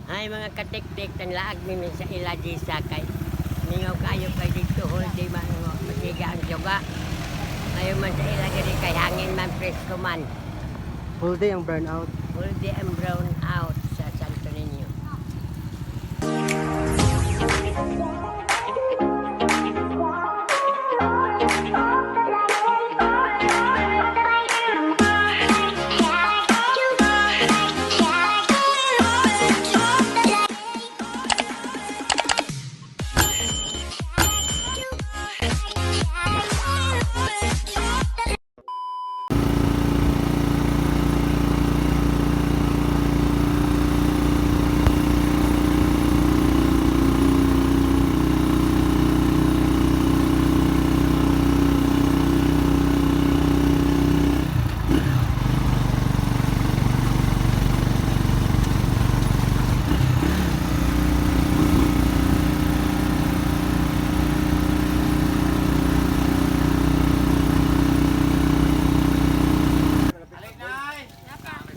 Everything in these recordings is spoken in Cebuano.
Ay, mga katiktik, tanlaag mi sa ila di sa kay ningaw kayo kay dito holiday man masiga ang suga. Ayaw man sa ila gani kay hangin man, presko man. Full day ang burnout. Holiday ang brown out sa Santo Niño.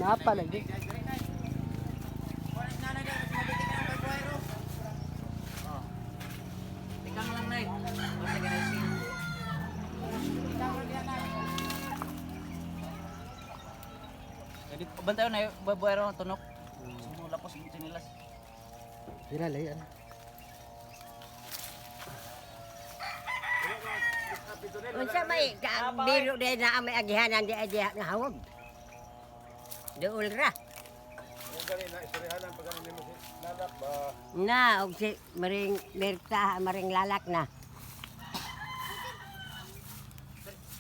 Napa lagi. Bantayo na babuero ang tunok. Sumula po sa sinilas. Dira lay ano. Unsa may biro din na may agihanan di di nga hawag. Duol ra. Na og si Maring Berta, Maring Lalak na.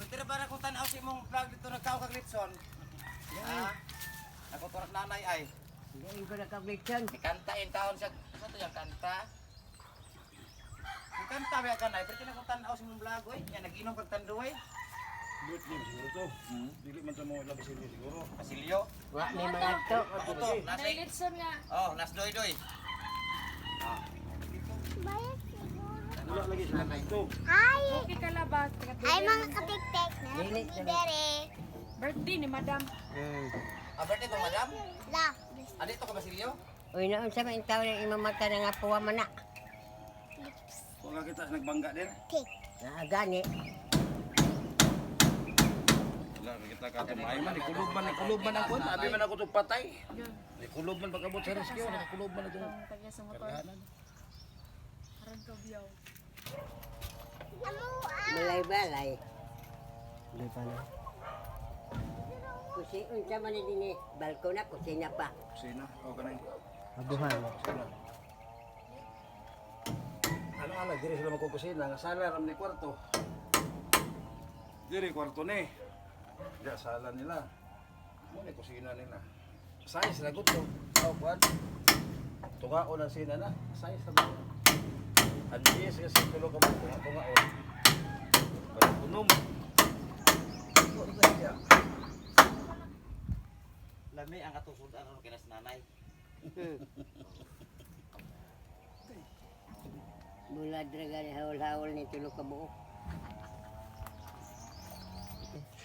Pwede para kung tanaw si imong vlog dito nagkao kag litson. Ha? Ako turak nanay ay. Ngayon ko nakablitson. Kanta in taon siya. Sa to yung kanta. Yung kanta ba ka nay? Pwede na kung tanaw si imong vlog oy. Nya nag-inom kag tanduay. Duit niya siguro to. Dili man to mo labasin niya siguro. Basilio. Wa may mga to. Ako to. Nasa Litson nga. Oh, nas doy doy. Wala lagi sila dito. Hi! Okay ka labas. Hi, mga katiktik! Dili, Meron dere. Birthday ni Madam. Ah, birthday to madam. La. Ah, dito ka Basilio? Uy, na unsa man taon ang imong mata na nga puwa man na. Wala kita sa nagbangga din. Tik. Na gani. Wala kita ka to maayo man ikulob man ikulob man ang kuan. Abi man ako to patay. Ikulob man pag-abot sa rescue, nakakulob man itong Ang tagya sa motor. kargahanan. Aron ka biyaw. Amo ah. Balay-balay. Dili pa na. Kusi unsa man ni dinhi balkon na kusina pa. Kusina, o kanay. Abuhan. Kusina. Ano ala diri sila magkukusina nga sala ram ni kwarto. Diri kwarto ni. Diya sala nila. Mo ni kusina nila. Size na gud to. Oh, kuan. Tungaon ang sina na. Size na ba? Ang diis kasi tulo ka mo tunga-tungaon. Kaya kunom. Ano ba siya? Lami ang katusod aron kinas nanay. Bulad ra gani haul-haul ni tulo ka buok.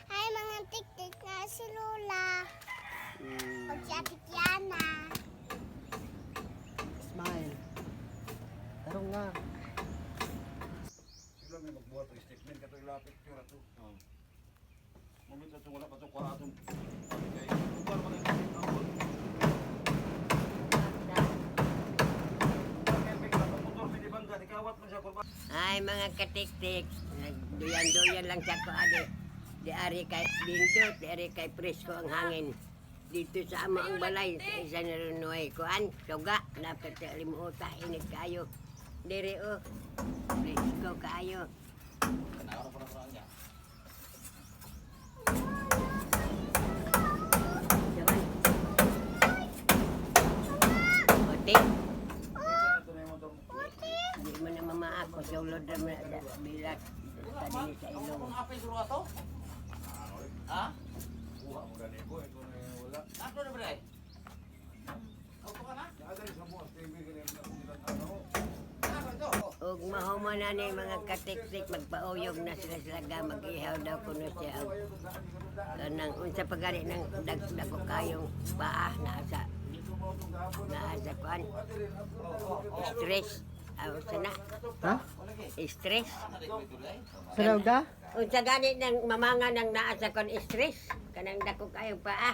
Hi, mga tiktik na si Lola. O si Ate Kiana. Smile. Tarong na. Sila may magbuhat og statement kato ila picture ato. Oh. Moment ato wala pa to kuha atong kay kuha pa kay Ay, mga katiktik, nagduyan-duyan lang sa ko ade. Di ari kay bindot, di ari kay presko ang hangin. Dito sa amo ang balay, sa isa na runoy kuan, suga, dapat sa limuota, init kayo. Dire o, presko kayo. Tanaw ra ko niya. Jaman. Ote, di mo na mamaako, sulod ra mo na sa bilat, sa dini sa ilong. Kung apil suro ato? Ha? Kuha mo gani ko ito na wala. Nato na bre. Auto ka na? Naadali sa mo TV gani ang ano. Nato ito. Ug mahuman na ni mga katiktik, magpauyog na sila sila ga, mag-ihaw daw kuno siya. Og kanang unsa pa gani ng dagko kayong paa na sa Naa sa kuan. Stress. Aw sana. Ha? Stress. Sa ka? Unsa gani nang mamanga nang naa sa kuan stress? Kanang dako kayo paa.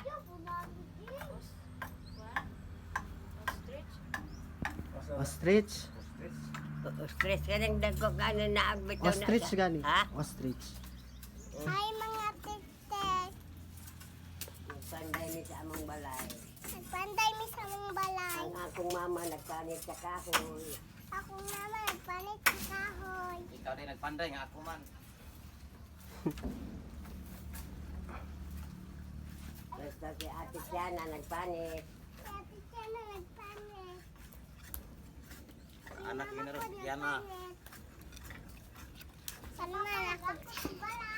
Ostrich. Stress kanang dako kayo naag bitaw na. Ostrich gani. Ha? Ostrich. Hi mga tiktik. Nagpanday ni sa among balay. Nagpanday mi sa mong balay. Ang akong mama nagpanit sa kahoy. Ako naman nagpanit sa kahoy. Ikaw din nagpanday nga ako man. Basta si Ate Tiana nagpanit. Si Ate Tiana nagpanit. Anak yun na rin, si Tiana. Sana na ako sa bala.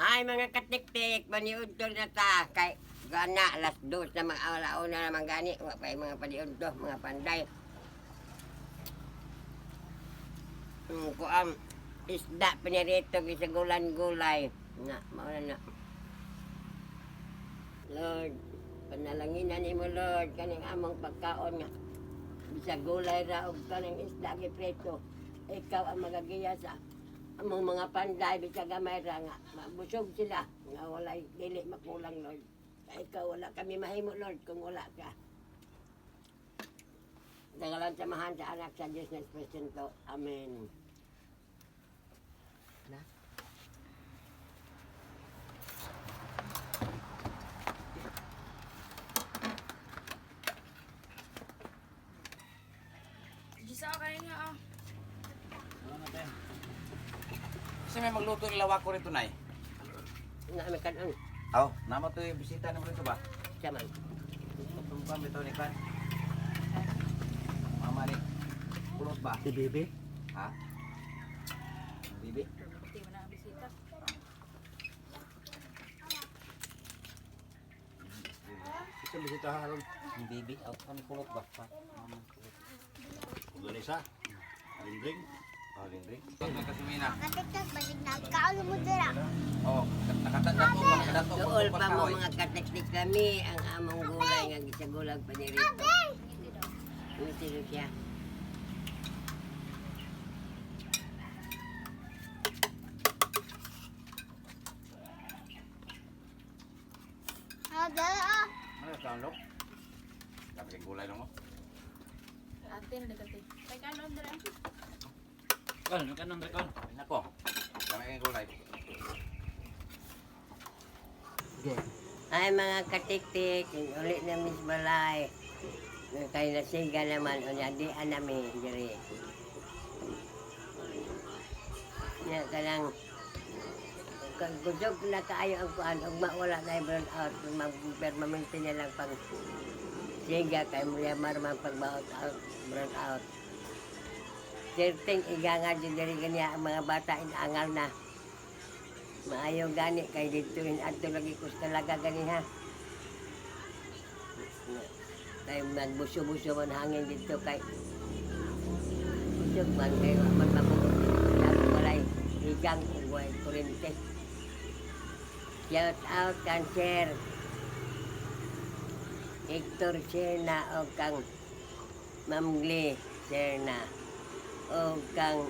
Ay mga katiktik, maniudto na ta kay gana 2:00 na mga alauna naman gani, wa pa mga paniudto, mga panday. Kuam isda pinirito sa gulan-gulay. Na, mao na na. Lord, panalanginan nimo Lord kaning among pagkaon nga bisag gulay ra og kaning isda giprito. Ikaw ang magagiya sa among mga panday bisag gamay ra nga mabusog sila nga walay dili makulang Lord. Kay ikaw wala kami mahimo Lord kung wala ka. Dagalan samahan sa anak sa Diyos na Espiritu. Amen. Na? Gisa kayo nga ah. Kasi may magluto ng lawak ko rito, Nay. Na may kanon. Aw, nama to yung bisita naman rito ba? Siya man. Tumpang bitaw ni Kan. Mama ni. Pulot ba? Si Bebe. Ha? Bibi? Hindi mo na ang bisita. Isang bisita haron. Ang bibi? Aw, kami pulot ba? Pa? Mama pulot. Organisa. Lindring. Oh, lindring. Pulot kasumina. Katiktik, balik nagkaon mo dira. Oh, nakatadato pa, nakadato Dool pa mo mga katektik kami ang among gulay nga gisagulag panirito. Ngiti daw siya. Ah, dala ah. Ano tanlok? Sabi kay gulay lang mo. Ate na dagati. Kay kanon dira. Kon, kanon rekon. Nako. Sabi kay gulay. Sige. Ay mga katiktik, uli na Miss Balay. Kay nasiga naman, unya di anami diri. Nya kanang kag na kaayo ang kuan ug wala na brown out mag permanente na lang pag siga kay mulyamar man pagbaot out brown out. Certing iga nga dyan diri ganiya ang mga bata inaangal na. Maayo gani kay dito in adto lagi kus talaga gani ha. Kay magbuso-buso man hangin dito kay busog man kay wa man mabuot. Sabi walay higang ug walay kuryente. Shout out cancer. Hector Serna o kang Ma'am Glee Serna o kang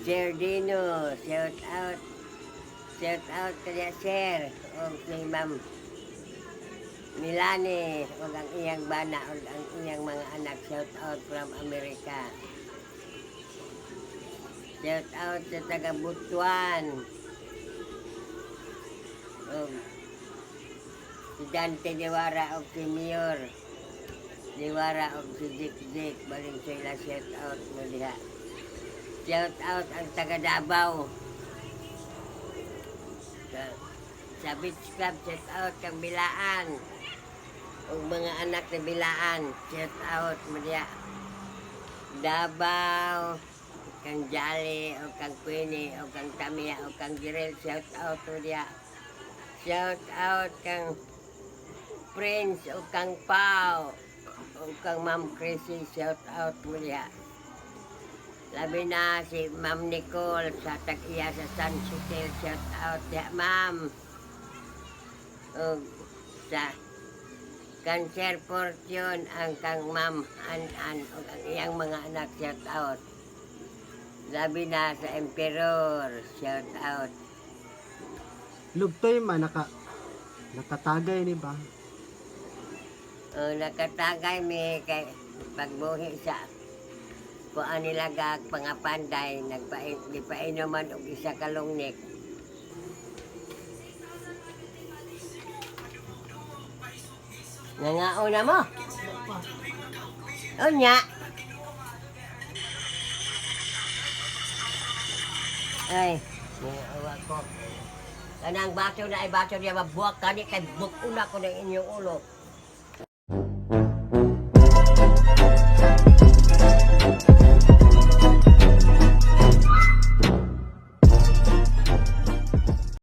Sir Dino, shout out. Shout out kaya sir o si Ma'am Milani o ang iyang bana o ang iyang mga anak, shout out from America. Shout out sa taga Butuan. O si Dante Diwara o si Mayor Diwara o si Dick Dick Valenzuela, shout out mo diha. Shout out ang taga Davao. Sa Beach Club, shout out kang Bilaan. Ug mga anak ni Bilaan, shout out mo diha. Davao. Kang Jolly, o kang Queenie, o kang Tamia, o kang Jirel, shout out to diya. Shout out kang Prince, o kang Pau, o kang Ma'am Chrissy, shout out mo diya. Labi na si Ma'am Nicole sa tag-iya sa San Hotel, shout out diya, Ma'am. O sa Cancer Fortune ang kang Ma'am An-An o ang iyang mga anak, shout out. Labi na sa Emperor, shout out. Lugtoy man nakatagay ni ba? O, nakatagay mi kay pagbuhi sa kuan nila gag pangapanday, nagpain gipainuman og isa ka longneck. Nangaon na mo? Unya. Ay, niawa ko. Kanang baso na ay baso niya mabuwak kani kay buk-una ko ng inyong ulo.